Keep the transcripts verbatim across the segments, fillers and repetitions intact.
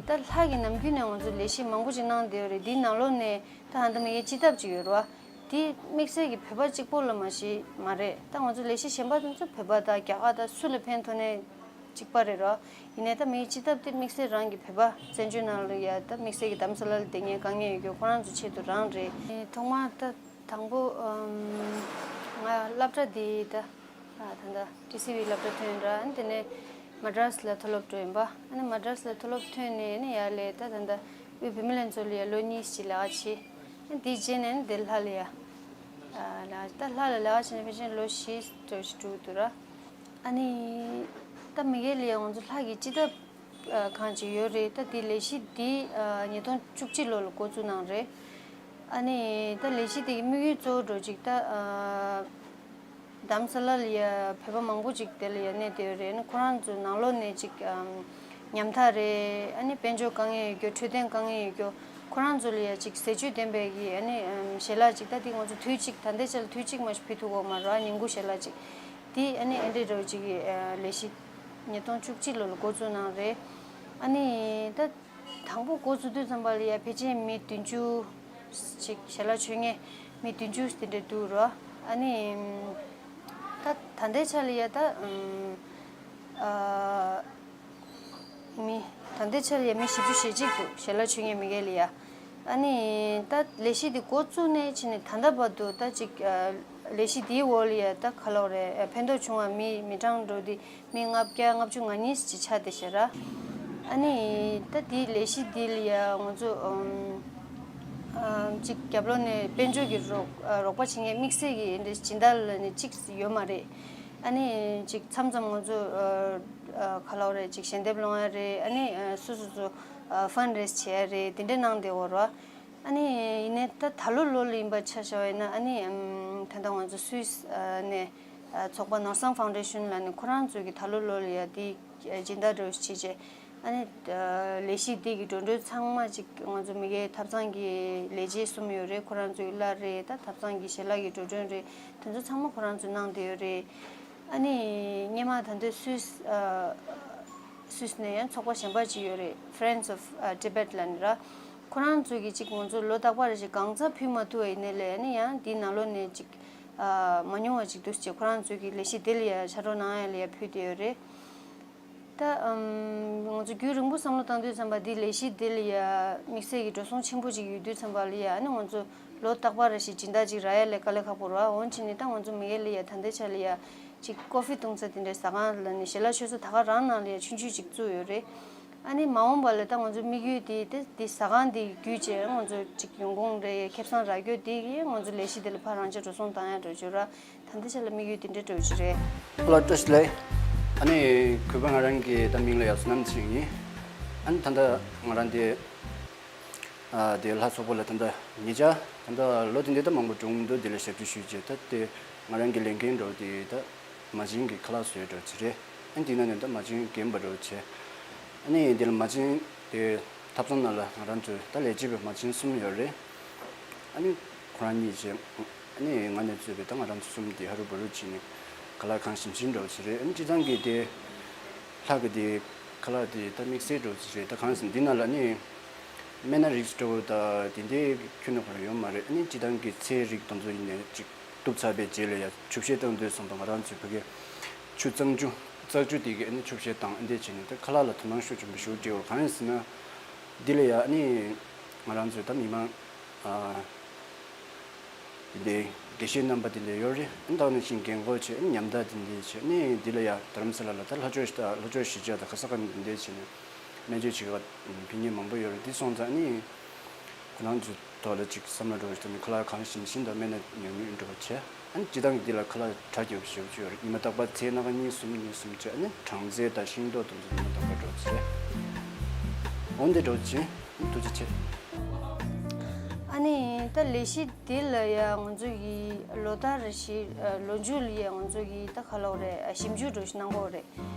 ད་ལྷ་གི་ནམ་རྒྱུན་ནས་ང་ཚོ་ལས་གཞི་མང་པོ་ཅིག་གནང་བསྡད་ཡོད་རེད། འདིའི་ནང་ལོགས་ནས་ད་ཧ་ད་མི་ཡའི་སྤྱི་ཐབ་ཅིག་ཡོད་རེད་བ། དེ་དམིགས་བསལ་གྱི་བོད་པ་གཅིག་པོ་ལ་མ་གཞི་མ་རེད། ད་ང་ཚོ་ལས་གཞི་གཞན་པ་དེ་ཚོ་བོད་པ་དང་རྒྱ་གར་དང་སུ་ལ་ཕན་ཐོགས་ནས་གཅིག་པ་རེད་རོ། ཡིན་ནའི་ད་མི་ཡའི་སྤྱི་ཐབ་དེ་དམིགས་བསལ་རང་གི་བོད་པ་བཙན་བྱོལ་ནང་ལ་ཡ་ད་དམིགས་བསལ་གྱི་རྡ་རམ་ས་ལ་ལ་བསྡད་མཁན་དཀའ་ངལ་ཡོད་རྒྱུ་ཁོ་རང་ཚོ་ཆེད་དུ་རང་རེད། ཐོག་མར་ད་དང་པོ་ང་སློབ་གྲྭ་འདི་ད་ད་ད་ཊི་སི་ཝི་སློབ་གྲྭ་ཐོན་ར། ཨ་ནི་དེ་ནས་མ་ཌྲ་སི་ལ་མཐོ་སློབ་འགྲོ་ཡིན་པ། ཨ་ནི་མ་ཌྲ་སི་ལ་མཐོ་སློབ་ཐོན་ནས་ཨ་ནི་ཡར་ལས་ད་ད་ད་དབུས་བུད་མེད་ལྷན་ཚོགས་ལ་ཡ་ལོ་གཉིས་ཅིག་ལས་ཀ་བྱས། ཨ་ནི་དེའི་རྗེས་ནས་ཨ་ནི་དེ་ལྷ་ལ་ཡ་ལས་ཀ་ད་ལྷ་ལ་ལས་ཀ་བྱས་ནས་ཕལ་ཆེར་ལོ་བཞི་འདྲ་བོ་ཞིག་འགྲོ་གི་འདུག་ར། ཨ་ནི་ད་མི་སྒེར་ལ་ཡ་ང་ཚོ་ལྷ་གི་སྤྱི་ཐབ་ཁང་ཅིག་ཡོད་རེད། ད་དེ་ལས་གཞི་འདི་ཉིས་སྟོང་བཅུ་གཅིག་ལོ་ལ་འགོ་བཙུགས་གནང་རེད། ཨ་ནི་ད་ལས་གཞི་དེ་གི་དམིགས་ཡུལ་གཙོ་བོ་འདྲ་བོ་ཅིག་ད་རྡ་རམ་ས་ལ་ལ་ཡ་བོད་པ་མང་པོ་ཅིག་དེ་ལ་ཡ་གནས་བསྡད་ཡོད་རེད། ཨ་ནི་ཁོ་རང་ཚོའི་ནང་ལོགས་ནས་ཅིག་ཉམ་ཐག་རེད། ཨ་ནི་དཔལ་འབྱོར་དཀའ་ངལ་ཡོད་རྒྱུ། འཕྲོད་བསྟེན་དཀའ་ངལ་ཡོད་རྒྱུ། ཁོ་རང་ཚོ་ལ་ཡ་ཅིག་ཟས་བཅུད་ལྡན་པའི་གི་ཨ་ནི་ཞལ་ལག་ཅིག་ད་དེ་ང་ཚོ་དུས་གཅིག་ད་ལྟའི་ཆར་ལ་དུས་གཅིག་མ་གཏོགས་ཕུལ་ཐུབ་ཀྱི་ཡོད་མ་རེད། ཉིན་གུང་ཞལ་ལག་ཅིག་དེ་ཨ་ནི་ཨེ་འདྲ་འདྲ་བོ་ཅིག་གི་ལས་གཞི་ཉིས་སྟོང་བཅུ་གཅིག་ལོ་ལ་འགོ་བཙུགས་གནང་རེད། ཨ་ནི་ད་དང་པོ་འགོ་བཙུགས་དུས་ཙམ་པ་ལ་ཡ་ཕལ་ཆེར་མི་བདུན་ཅུ་ཅིག་ཞལ་ལག་མཆོད་མཁན་མི་བདུན་ཅུ་དེ་འདྲ་འདུག་རོ། ཨ་ནི་ད་ད་ལྟའི་ཆ་ལ་ཡ་ད་ཨ་མི་ད་ལྟའི་ཆ་ལ་ཡ་མི་བཞི་བཅུ་ཞེ་གཅིག་འདུག་ཞལ་ལག་མཆོད་མཁན་མི་སྒེར་ལ་ཡ། ཨ་ནི་ད་ལས་གཞི་འདི་འགོ་བཙུགས་ནས་ཕྱིན་ནས་ད་ལྟ་བར་དུ་ད་ཅིག་ལས་གཞི་འདིའི་འོག་ལ་ཡ་ད་ག་ལབ་རེད། ཕན་ཐོགས་བྱུང་བ་མི་མི་གྲངས་འགྲོ་འདི་མི་ལྔ་བརྒྱ་ལྔ་བཅུ་ང་གཉིས་ཅིག་ཆགས་བསྡད་ཤག་ར། ཨ་ནི་ད་འདི་ལས་གཞི་འདི་ལ་ཡ་ང་ཚོ་ཨམ་ཨམ་ཅིག་རྒྱབ་ལོགས་ནས་དཔལ་འབྱོར་གྱི་རོགས་རོགས་པ་བྱེད་མཁན་དམིགས་བསལ་གྱི་འདི་སྦྱིན་བདག་ལ་ནི་གཅིག་ཡོད་མ་རེད། ཨ་ནི་ཅིག་མཚམས་མཚམས་ང་ཚོ་ག་ལབ་རེད། ཅིག་ཞལ་འདེབས་སློང་ཡ་རེད། ཨ་ནི་སོ་སོ་ཚོ་ཕན་རེས་བྱེད་ཡ་རེད། དེ་འདྲ་གནང་བསྡད་ཡོད་རེད། ཨ་ནི་ཡིན་ནའི་ད་ད་ལོ་ལོ་ལ་ཡིན་པ་ཆ་བཞག་པ་ཡིན་ན་ཨ་ནི་ད་ལྟ་ང་ཚོ་སུད་སི་ནས་ཚོགས་པ་ནོར་བཟང་ཕའུན་ཌེ་ཤན་ལ་ནི་ཁོ་རང་ཚོ་གི་ད་ལོ་ལོ་ལ་ཡ་དེ་སྦྱིན་བདག་འདྲ་བོ་ཞིག་བྱས་རྗེས་ཨ་ནི་ལས་གཞི་དེ་གི་འགྲོ་གྲོན་ཚང་མ་ཅིག་ང་ཚོ་མི་སྒེར་ཐབ་ཚང་གི་ལས་བྱེད་གསུམ་ཡོད་རེད། ཁོ་རང་ཚོའི་གླ་རེད། ད་ཐབ་ཚང་གི་ཞལ་ལག་གི་འགྲོ་གྲོན་རེད། དེ་ཚོ་ཚང་མ་ཁོ་རང་ཚོས་གནང་བསྡད་ཡོད་རེད། ཨ་ནི་སྔོན་མ་ད་ལྟ་སུད་སི་ཨ་སུད་སི་ནས་ཡང་ཚོགས་པ་གཞན་པ་ཅིག་ཡོད་རེད། Friends of Tibet ལབ་ནས་ར། ཁོ་རང་ཚོ་གིས་ཅིག་ང་ཚོ་ལོ་རྟག་པར་ཅིག་གང་ཙམ་ཕུལ་མ་ཐུབ་པ་ཡིན་ནའི་ལས་ཨ་ནི་ཡང་འདིའི་ནང་ལོགས་ནས་ཅིག་ཨ་མ་ཉུང་བ་ཅིག་འདུག་ཅེས་ཁོ་རང་ཚོ་གིས་ལས་གཞི་དེ་ལ་ཡ་ཕྱག་རོགས་གནང་ཡ་ལ་ཡ་ཕུལ་བསྡད་ཡོད་རེད། ད་ཨམ་ང་ཚོ་རྒྱུན་རིང་པོ་བསམ་བློ་བཏང་དུས་ཙམ་པ་འདི་ལས་གཞི་འདི་ལ་ཡ་དམིགས་བསལ་གྱི་འགྲོ་སོང་ཆེན་པོ་ཅིག་ཡོད་དུས་ཙམ་པ་ལ་ཡ་ཨ་ནི་ང་ཚོ་ལོ་རྟག་པར་རེ་ཞིག་སྦྱིན་བདག་ཅིག་རག་ཡ་ལས་དཀའ་ལས་ཁག་པོ་རེད་བ། འོན་ཅི་ནི་ད་ང་ཚོ་མི་སྒེར་ལ་ཡ་ད་ལྟའི་ཆ་ལ་ཡ་ཅིག་ཀོ་ཧྥི་བཏུང་ས་དེ་འདྲའི་ཟ་ཁང་ལ་ནི་ཞལ་ལག་མཆོད་ས་ད་ག་རང་ནང་ལ་ཡ་ཆུང་ཆུང་ཅིག་བཙུགས་ཡོད་རེད། ཨ་ནི་མ་འོངས་པ་ལ་ད་ང་ཚོ་དམིགས་ཡུལ་དེ་དེ་དེ་ཟ་ཁང་དེ་བརྒྱུད་བྱས་ང་ཚོ་ཅིག་ཡོང་ཁུངས་རེ་ཁེ་བཟང་རག་རྒྱུ་དེ་གིས་ང་ཚོ་ལས་གཞི་དེ་ལ་ཕར་རང་ཅག་འགྲོ་སོང་བཏང་ཡ་འགྲོ་རྒྱུ་ར། ད་ལྟའི་ཆ་ལ་དམིགས་ཡུལ་དེ་འདྲ་འགྲོ་རྒྱུ་རེད། ལགས་བཀྲ་ཤིས་བདེ་ལེགས། ཨ་ནི་གུས་པ་ང་རང་གི་ད་མིང་ལ་ཡ་བསོད་ནམས་ཚེ་རིང་ཡིན། ཨ་ནི་ད་ལྟ་ང་རང་དེ་ཨ་དེ་ལྷ་ཚོགས་པ་ལ་ད་ལྟ་ཉེ་ཆར་ད་ལྟ་ལོ་དེ་འདྲའི་ད་མང་པོ་འགྲོ་གི་མི་འདུག་དེ་ལ་ཞབས་ཞུ་ཞུས་བྱས་ད་དེ་ང་རང་གི་ལས་འགན་འདྲ་བོ་དེ་ད་མ་བྱན་གྱི་ཁ་ལག་བཟོ་ཡ་འདྲ་བོ་ཅིག་རེད། ཨ་ནི་དེ་ནང་ནས་ད་མ་བྱན་རྒན་པ་འདྲ་བོ་བྱས། ཨ་ནི་དེ་ལ་མ་བྱན་དེ་ཐབ་ཚང་ནང་ལ་ང་རང་ཚོའི་ད་ལས་བྱེད་པའི་མ་བྱན་གསུམ་ཡོད་རེད། ཨ་ནི་ཁོ་རང་གཉིས་བྱས། ཨ་ནི་ང་ནས་གཙོས་པའི་ད་ང་རང་ཚོ་གསུམ་དེ་ཧ་རུ་བ་རུ་བྱས་ནས་ཁ་ལག་གང་ཞིམ་ཞིམ་འདྲ་བོ་ཅིག་རེད། ཨ་ནི་སྤྱིར་བཏང་གི་དེ་ལྷ་གི་དེ་ཁ་ལག་དེ་ད་དམིགས་བསལ་འདྲ་བོ་ཅིག་རེད། ད་གང་ཟེར་ན་འདི་ནང་ལ་ཨ་ནི་སྨན་སྣ་རིགས་འདྲ་བོ་ད་དེ་འདྲའི་ཁྱོན་ནས་ཁོ་རང་ཡོད་མ་རེད། ཨ་ནི་སྤྱིར་བཏང་གི་ཚལ་རིགས་དེ་ཚོ་ཡིན་ནའི་ཅིག་གཏུབ་ཚར་བའི་རྗེས་ལ་ཡ་ཆུ་བཤལ་བཏང་དུས་ཙམ་པ་ང་རང་ཚོའི་ཕ་གི་ཆུ་གཙང་ཆུ་བཙག་ཆུ་དེ་གི་ཨ་ནི་ཆུ་བཤལ་བཏང་ཨ་འདྲས་བྱས་ནས་ད་ཁ་ལག་ལ་དོ་སྣང་ཤུགས་ཆེན་པོ་ཞིག་སྤྲད་ཡོད། གང་ཡིན་ཟེར་ན་འདི་ལ་ཡ་ཨ་ནི་ང་རང་ཚོའི་ད་མི་མང་ཨ་དེ་འདྲའི་དགེ་བཤེས་རྣམ་པ་དེ་འདྲ་ཡོད་རེད། ཨ་ནི་ད་ག་ནང་བཞིན་རྒན་གོག་བྱས་ཨ་ནི་ཉམ་ཐག་དེ་འདྲས་བྱས་ཨ་ནི་འདི་ལ་ཡ་རྡ་རམ་ས་ལ་ལ་ད་ལྷ་ཆོས་ལྷ་ཆོས་གཞིས་ཆགས་དང་ག་ས་ག་ནས་དེ་འདྲས་བྱས་ནས་སྨན་བཅོས་བྱེད་ག་ཕེབས་མཁན་མང་པོ་ཡོད་རེད། དེ་སོང་ཙང་ཨ་ནི། ཁོ་རང་ཚོའི་ཐོག་ལ་ཅིག་བསམ་བློ་འགྲོ་བའི་ཐོག་ནས་ཁ་ལག་གང་ཞིམ་ཞིམ་དང་སྨན་སྣ་ཉུང་ཉུང་འགྲོ་བྱས། ཨ་ནི་སྤྱིར་བཏང་གི་འདི་ལ་ཁ་ལག་གྲ་རྒྱས་པོ་ཞེ་པོ་ཅིག་ཡོད་རེད། ཉི་མ་རྟག་པར་ཚལ་སྣ་ཁ་གཉིས་གསུམ་གཉིས་གསུམ་བྱས། ཨ་ནི་སྦྲང་རྩི་དང་ཤིང་ཏོག་དེ་ཚོ་ཉི་མ་རྟག་པར་འགྲོ་བྱས། འོན་ཏེ་འགྲོ་བྱས། ཐུགས་རྗེ་ཆེ། ཨ་ནི་ད་ལས་གཞི་འདི་ལ་ཡ་ང་ཚོ་གི་ལོ་ལྟར་རེ་བཞིན་ལོ་མཇུག་ལ་ཡ་ང་ཚོ་གི་ད་ག་ལབ་རེད་ཞིབ་འཇུག་འདྲ་ཞིག་གནང་གི་ཡོད་རེད།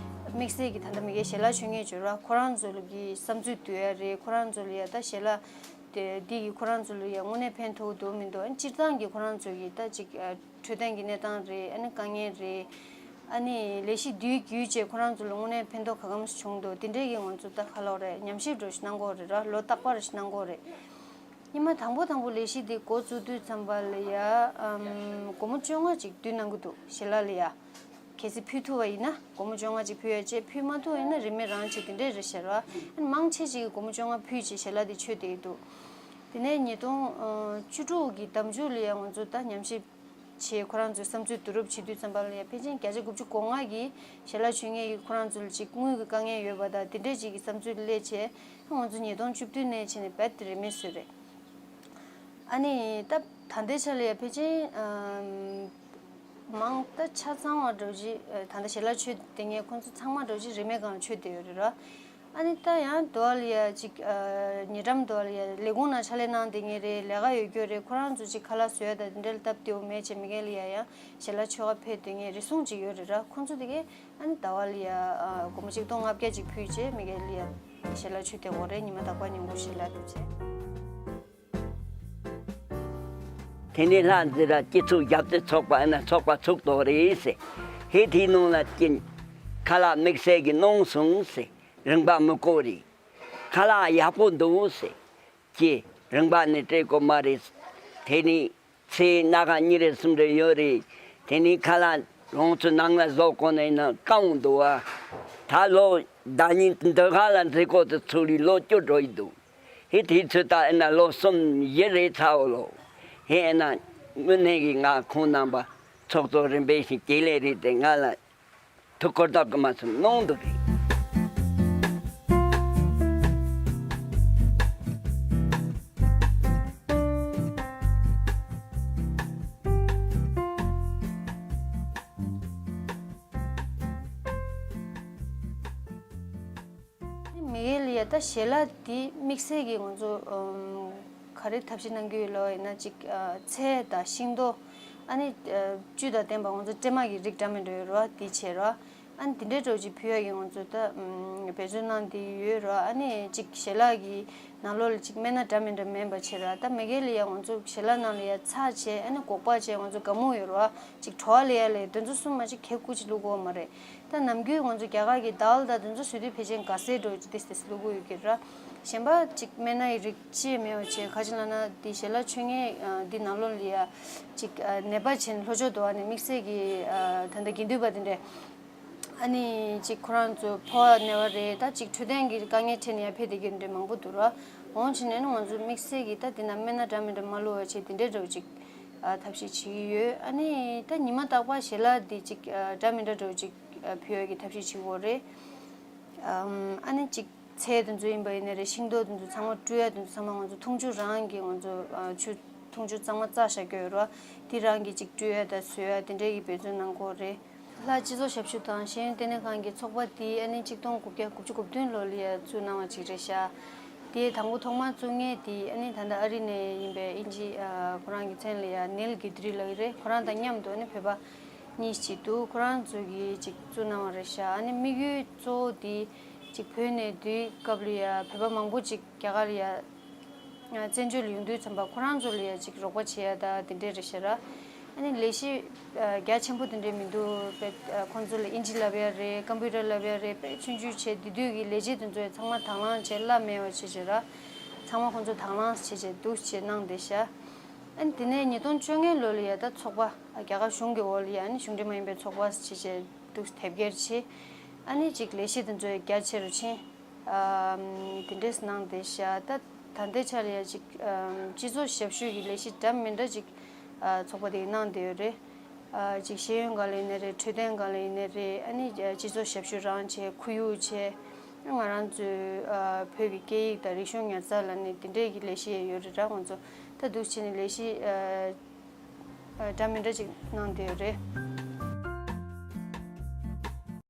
དམིགས་བསལ་གྱི་ད་ལྟ་མི་སྒེར་ཞལ་ལག་མཆོད་མཁན་ཅིག་ཡོད་ར། ཁོ་རང་ཚོ་ལ་གི་བསམ་ཚུལ་བསྡུ་ཡ་རེད། ཁོ་རང་ཚོ་ལ་ཡ་ད་ཞལ་ལག་དེ་འདི་གིས་ཁོ་རང་ཚོ་ལ་ཡ་དངོས་གནས་ཕན་ཐོགས་འདུག་མི་འདུག་ཨ་ནི་སྤྱིར་བཏང་གི་ཁོ་རང་ཚོ་གི་ད་ཅིག་ཨ་འཕྲོད་བསྟེན་གྱི་གནས་སྟངས་རེད། ཨ་ནི་དཀའ་ངལ་རེད། ཨ་ནི་ལས་གཞི་འདིའི་བརྒྱུད་བྱས་ཁོ་རང་ཚོ་ལ་དངོས་གནས་ཕན་ཐོགས་ག་གམ་བྱུང་འདུག་དེ་འདྲས་ཀྱི་ང་ཚོ་ད་ག་ལོག་རེད། ཉམས་ཞིབ་འདྲ་ཞིག་གནང་དགོས་རེད་ར། ལོ་རྟག་པར་ཞིག་གནང་དགོས་རེད། ཉི་མ་དང་པོ་དང་པོ་ལས་གཞི་འདི་འགོ་བཙུགས་དུས་ཙམ་པ་ལ་ཡ་ཨམ་སྒོར་མོ་བཅོ་ལྔ་ཅིག་བསྡུ་གནང་གི་འདུག་ཞལ་ལག་ལ་ཡ། གལ་སྲིད་ཕུལ་ཐུབ་པ་ཡིན་ན་སྒོར་མོ་བཅོ་ལྔ་ཅིག་ཕུལ་ཡ་བྱས། ཕུལ་མ་ཐུབ་པ་ཡིན་ན་རིན་མེད་རང་བྱས་དེ་འདྲས་རེད་ཤག་ར། ཨ་ནི་མང་ཆེ་ཅིག་གིས་སྒོར་མོ་བཅོ་ལྔ་ཕུལ་བྱས་ཞལ་ལག་འདི་མཆོད་བསྡད་ཀྱི་འདུག་དེ་ནས་ཉིས་སྟོང་བཅུ་དྲུག་གི་ཟླ་མཇུག་ལ་ཡ་ང་ཚོ་ད་ཉམས་ཞིབ་བྱས། ཁོ་རང་ཚོའི་བསམ་ཚུལ་བསྡུ་རུབ་བྱེད་དུས་ཙམ་པ་ལ་ཡ་ཕལ་ཆེར་བརྒྱ་ཆ་དགུ་བཅུ་གོ་ལྔ་གིས་ཞལ་ལག་མཆོད་མཁན་གྱིས་ཁོ་རང་ཚོ་ལ་ཅིག་དངུལ་གྱི་དཀའ་ངལ་ཡོད་པ་དང་དེ་འདྲས་ཅིག་གི་བསམ་ཚུལ་སླེབས་བྱས། ང་ཚོ་ཉིས་སྟོང་བཅུ་བདུན་ནས་བྱས་ནས་རྦད་དེ་རིན་མེད་བཟོས་རེད། ཨ་ནི་ད་ད་ལྟའི་ཆ་ལ་ཡ་ཕལ་ཆེར་ཨམ་མང་ད་ཆ་ཚང་བ་འདྲ་བོ་ཅིག་ཨ་ད་ལྟ་ཞལ་ལག་མཆོད་བསྡད་མཁན་ཁོང་ཚོ་ཚང་མ་འདྲ་བོ་ཅིག་རིན་མེད་སྒང་ལ་མཆོད་བསྡད་ཡོད་རེད་ར། ཨ་ནི་ད་ཡང་དོ་བ་ལ་ཡ་ཅིག་ཨ་ཉེ་འགྲམ་དོ་བ་ལ་ཡ་ལས་ཁུངས་ནང་ཕྱག་ལས་གནང་བསྡད་མཁན་རེད། ལས་ཀ་ཡོད་རྒྱུ་རེད། ཁོ་རང་ཚོ་ཅིག་ཁ་ལག་བཟོ་ཡ་དང་དེ་འདྲ་ལ་སྟབས་བདེ་བོ་མེད་བྱས་མི་སྒེར་ལ་ཡ་ཡང་ཞལ་ལག་མཆོད་ག་ཕེབས་སྡོད་མཁན་རེ་ཟུང་ཅིག་ཡོད་རེད་ར། ཁོང་ཚོ་དེ་གས་ཨ་ནི་ཟླ་བ་ལ་ཡ་ཨ་སྒོར་མོ་ཆིག་སྟོང་ལྔ་བརྒྱ་ཅིག་ཕུལ་བྱས་མི་སྒེར་ལ་ཡ་ཞལ་ལག་མཆོད་བསྡད་ཡོད་རེད། ཉི་མ་རྟག་པར་ཉིན་གུང་ཞལ་ལག་ཕུལ་བྱས། དེ་ནས་ལྷ་འཛི་ར་སྤྱི་ཚོགས་ཞབས་ཏོག་ཚོགས་པ་ཨ་ན་ཚོགས་པ་ཚུགས་དོ་རེད་ཟེར། ཧེ་དེའི་ནང་ལ་ཅི་ཁ་ལག་དམིགས་བསལ་གྱི་གནང་སོང་ཟེར། རིན་པ་མི་དགོས་རེད། ཁ་ལག་ཡག་པོ་འདུག་ཟེར། ཀྱེ། རིན་པ་ནི་སྤྲད་དགོས་མ་རེད། དེ་ནི་ཚེ་སྣ་ཁ་གཉིས་རེ་གསུམ་རེ་ཡོད་རེད། དེ་ནི་ཁ་ལག་ལོངས་སྤྱོད་ནང་ལ་བཟོ་དགོས་ནས་ན་དཀའ་མོ་འདུག་ཨ། ད་ལོ་ཟླ་ཉིན་འདི་ག་ལ་འཛེག་གོ་དུ་ཚུར་རེ་ལོ་བཅུ་འགྲོ་ཡི་འདུག་ཧི་དེ་ཚོད་ད་ཨེ་ན་ལོ་གསུམ་བཞི་རེ་ཚར་བ་ལོ། ཧི་ཨེ་ན་དངོས་གནས་ཀྱི་ང་ཁོང་རྣམ་པ་ཚོགས་གཙོ་རིམ་པས་ཤིག་ཀྱེ་ལེ་རེད་དེ་ང་ལ་ཐུགས་ཁུར་དག་གི་མ་ཚུམ་གནང་འདུག་གི། མི་ཡེ་ལི་ཡ་ད་ཞལ་ལག་འདི་དམིགས་བསལ་གྱི་ང་ཚོ་ཨམ་ག་རེ་ཐབས་ཤེས་གནང་གི་ཡོད་ལོ་ཡིན་ན་ཅིག་ཨ་ཚལ་དང་ཤིང་ཏོག་ཨ་ནི་ཨ་བཅུད་དང་ལྡན་པ་ང་ཚོ་སྲན་མ་གི་རིགས་འདྲ་མི་འདྲ་ཡོད་རེད་བ། འདི་བྱས་རེད་བ། ཨ་ནི་འདི་འདྲའི་འདྲ་བོ་ཅིག་ཕུལ་ཡ་གི་ང་ཚོ་ད་ཨམ་འབད་བརྩོན་གནང་བསྡད་ཡོད་རེད་བ། ཨ་ནི་ཅིག་ཞལ་ལག་གི་ནང་ལོགས་ལ་ཅིག་སྨན་སྣ་འདྲ་མི་འདྲ་མེད་པ་བྱས་རེད་བ། ད་མི་ཡེ་ལི་ཡ་ང་ཚོ་ཞལ་ལག་ནང་ལ་ཡ་ཚྭ་བྱས་ཨ་ནི་སྒོག་པ་བྱས་ང་ཚོ་དགའ་མོ་ཡོད་རེད་བ། ཅིག་བྲོ་བ་ལེན་ཡ་ལས་དེ་ཚོ་གསུམ་མ་ཅིག་གལ་ཁུ་ཅིག་བླུག་གོ་མ་རེད། ད་ནམ་རྒྱུན་ང་ཚོ་རྒྱ་གར་གྱི་དཱལ་དང་དེ་ཚོ་བཟོས་དུས་ཕལ་ཆེར་ག་སེ་འདྲ་བོ་ཅིག་ཏིས་ཏིས་བླུག་གི་ཡོད་ཀྱི་ར། གཞན་པ་ཅིག་སྨན་སྣ་ཡི་རིགས་ཅི་ཡང་མེད་པ་བྱས། ག་ཅི་ལབ་ན་འདི་ཞལ་ལག་མཆོད་མཁན་འདི་ནང་ལོགས་ལ་ཡ་ཅིག་ནད་པ་བྱས་ནས་ལྷོ་ཕྱོགས་དུ་བ་ནས་དམིགས་བསལ་གྱི་ད་ལྟ་དགེ་འདུན་པ་དེ་འདྲས་ཨ་ནི་ཅིག་ཁོ་རང་ཚོ་ཕོ་བ་ནད་པ་རེད། ད་ཅིག་འཕྲོད་བསྟེན་གྱི་དཀའ་ངལ་འཕྲད་ནས་ཡར་ཕེབས་བསྡད་མཁན་དེ་འདྲས་མང་པོ་འདུག་ར། འོང་བྱས་ནས་ནི་ང་ཚོ་དམིགས་བསལ་གྱི་ད་འདི་ན་སྨན་སྣ་འདྲ་མི་འདྲ་མ་བླུགས་པ་བྱས་དེ་འདྲས་འདྲ་བོ་ཅིག་ཨ་ཐབས་ཤེས་བྱེད་ཀྱི་ཡོད། ཨ་ནི་ད་ཉི་མ་རྟག་པར་ཞལ་ལག་འདི་ཅིག་ཨ་འདྲ་མི་འདྲ་འདྲ་བོ་ཅིག་ཨ་ཕུལ་ཡག་གི་ཐབས་ཤེས་བྱེད་ཀྱི་ཡོད་རེད། ཨམ་ཨ་ནི་ཅིག་ཚལ་དེ་ཚོ་ཡིན་པ་ཡིན་ནའི་རེད། ཤིང་ཏོག་དེ་ཚོ་ཚང་མ་བཀྲུ་ཡ་དེ་ཚོ་ཚང་མ་ང་ཚོ་འཐུང་ཆུ་རང་གི་ང་ཚོ་ཨ་ཆུ་འཐུང་ཆུ་གཙང་མ་བཙགས་བཞག་གི་ཡོད་རེད་བ། དེ་རང་གི་ཅིག་བཀྲུ་ཡ་དང་བཟོ་ཡ་དེ་འདྲའི་གི་འབད་བརྩོན་གནང་གི་ཡོད་རེད། ལྷ་སྤྱི་ཚོགས་ཞབས་ཞུ་དང་ཤེས་ཡོན་ལྟེ་གནས་ཁང་གི་ཚོགས་པ་དེ་ཨ་ནི་ཆིག་སྟོང་དགུ་བརྒྱ་དགུ་བཅུ་གོ་བདུན་ལོ་ལ་ཡ་བཙུགས་གནང་བ་ཅིག་རེད་ཤག་དེ་དང་པོ་ཐོག་མར་བཙུགས་མཁན་དེ་ཨ་ནི་ད་ལྟ་ཨ་རི་ནས་ཡིན་པའི་དབྱིན་ཇི་ཨ་ཁོ་རང་གི་མཚན་ལ་ཡ་ནིལ་གྷི་ཏྲི་ལབ་ཀྱི་རེད། ཁོ་རང་དང་མཉམ་དུ་ཨ་ནི་བོད་པ་གཉིས་ཅིག་འདུག་ཁོ་རང་ཚོ་གིས་ཅིག་བཙུགས་གནང་བ་རེད་ཤག་ཨ་ནི་དམིགས་ཡུལ་གཙོ་བོ་དེ་ཅིག་བོད་ནས་དེའི་སྐབས་ལ་ཡ་བོད་པ་མང་པོ་ཅིག་རྒྱ་གར་ལ་ཡ་བཙན་བྱོལ་ལ་ཡོང་དུས་ཙམ་པ་ཁོ་རང་ཚོ་ལ་ཡ་ཅིག་རོགས་པ་བྱེད་ཡ་ད་དེ་འདྲས་རེད་ཤག་ར། ཨ་ནི་ལས་གཞི་རྒྱ་ཆེན་པོ་དེ་འདྲས་མི་འདུག་དཔེ་ཁོང་ཚོ་ལ་དབྱིན་ཇི་བསླབ་ཡ་རེད། ཀམ་པུ་ཊར་བསླབ་ཡ་རེད། དཔེ་ཆུང་ཆུང་བྱས་དེ་དུས་ཀྱི་ལས་བྱེད་དེ་ཚོ་ཡ་ཚང་མ་དང་བླངས་བྱས་གླ་མེད་པ་བྱས་བྱས་ར། ཚང་མ་ཁོང་ཚོ་དང་བླངས་བྱས་བྱས་འདུག་བྱས་གནང་བསྡད་ཤག་ཨ་ནི་དེ་ནས་ཉིས་སྟོང་བཅོ་ལྔ་ལོ་ལ་ཡ་ད་ཚོགས་པ་རྒྱ་གར་གཞུང་གི་འོག་ལ་ཡ་ཨ་ནི་གཞུང་འབྲེལ་མ་ཡིན་པའི་ཚོགས་པ་བྱས་བྱས་འདུག་དེབ་སྐྱེལ་བྱས། ཨ་ནི་ཅིག་ལས་གཞི་དེ་ཚོ་ཡ་རྒྱ་ཆེ་རུ་ཕྱིན། ཨམ་དེ་འདྲས་གནང་བསྡད་ཤག་ད་ད་ལྟའི་ཆ་ལ་ཡ་ཅིག་ཨམ་སྤྱི་ཚོགས་ཞབས་ཞུ་གི་ལས་གཞི་འདྲ་མི་འདྲ་ཅིག་ཨ་ཚོགས་པ་དེ་གིས་གནང་བསྡད་ཡོད་རེད། ཨ་ཅིག་ཤེས་ཡོན་སྒང་ལ་ཡིན་ནའི་རེད། འཕྲོད་བསྟེན་སྒང་ལ་ཡིན་ནའི་རེད། ཨ་ནི་སྤྱི་ཚོགས་ཞབས་ཞུ་རང་བྱས། ཁོར་ཡུག་བྱས། ང་རང་ཚོའི་ཨ་བོད་ཀྱི་སྐད་ཡིག་དང་རིག་གཞུང་ཉར་ཚགས་ལ་ནི་དེ་འདྲས་ཀྱི་ལས་གཞི་ཡང་ཡོད་རེད་ར། ང་ཚོ་ད་འདུག་བྱས་ནས་ལས་གཞི་ཨ་ཨ་འདྲ་མི་འདྲ་ཅིག་གནང་བསྡད་ཡོད་རེད།